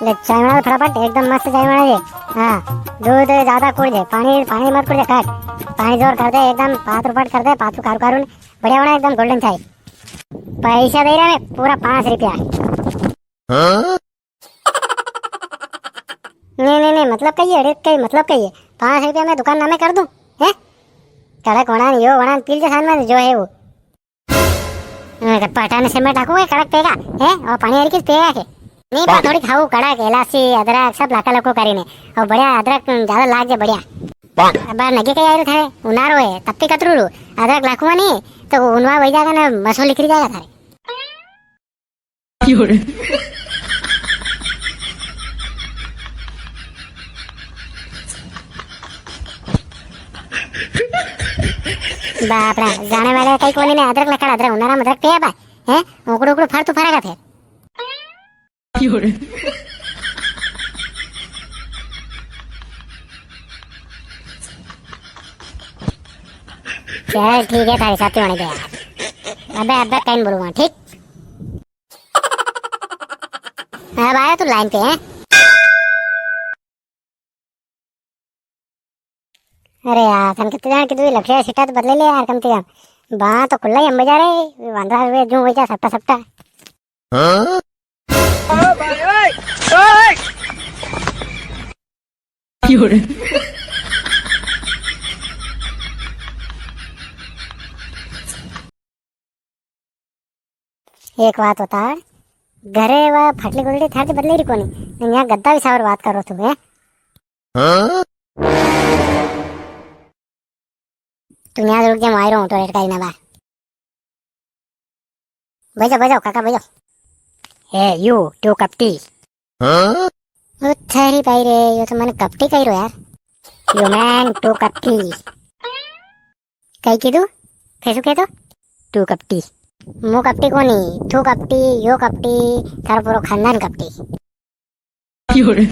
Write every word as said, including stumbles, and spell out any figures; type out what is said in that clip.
ले चाय बना दे फटाफट, एकदम मस्त चाय बना दे। हाँ, दूध ज्यादा कुड़ दे, पानी, पानी मत कुड़ दे, कट। पानी जोर कर दे, एकदम पातरू पट कर दे, पातरू कारू कारू ने। बढ़िया बना, एकदम golden चाय। पैसा दे रहा मैं, पूरा पाँच रुपया। हाँ? नहीं, नहीं, नहीं, मतलब कही है, अरे कही, मतलब कही है। पाँच रुपया में दुकान नामे कर दूं, हैं? कड़क वणान, यो वणान, पील के साथ में जो है वो। अरे, पटाने से मैं डाकू के कड़क पेगा, हैं? और पानी हरी किस पेगा के? नहीं, पर थोड़ी खाऊ, कड़क, इलायची, अदरक, सब लाका लको करी ने। और बढ़िया अदरक ज्यादा लाग जे, बढ़िया। अब नगे कई आयल थारे, उनारो है, तप्पी कतरू रू। अदरक लाखुआ नहीं, तो उनवा वही जागा ना, मसो लिखरी जागा थारे। क्यों रे? बाप रे, जाने वाले कई कोनी ने अदरक लकड़, अदरक उनारा में अदरक पे बा, हैं? उकड़ू उकड़ू फर तू फरेगा थे। क्यों रे? चल ठीक है, थारी साथी होने दे यार। अबे, अबे कहीं बोलूंगा, ठीक? अब आया तू लाइन पे, हैं? अरे यार, तन कितने जान की तू लठिया सीटा तो बदले ले यार, कम से कम। बा तो खुला ही हम बजा रहे, वांदा हुए जो वही जा सट्टा सट्टा। हाँ? क्यों रे? एक बात बता, घरे वा फटली गुदड़ी थार से बदले री कोनी, ने यहाँ गद्दा भी सावर बात करो तू, हैं? हाँ? तू यहाँ रुक जा, मैं आई रहा हूँ टॉयलेट का ही ना बा। बजाओ, बजाओ, काका, बजाओ। Hey, you, two cup tea. हाँ? ओ थारी भाई रे, यो तो मने कपटी कही रो यार। You man, two cup tea. कई कीधु? कैसु के तो? Two cup tea. मु कपटी कोनी, तू कपटी, यो कपटी, थारो पूरो खानदान कपटी। क्यों रे?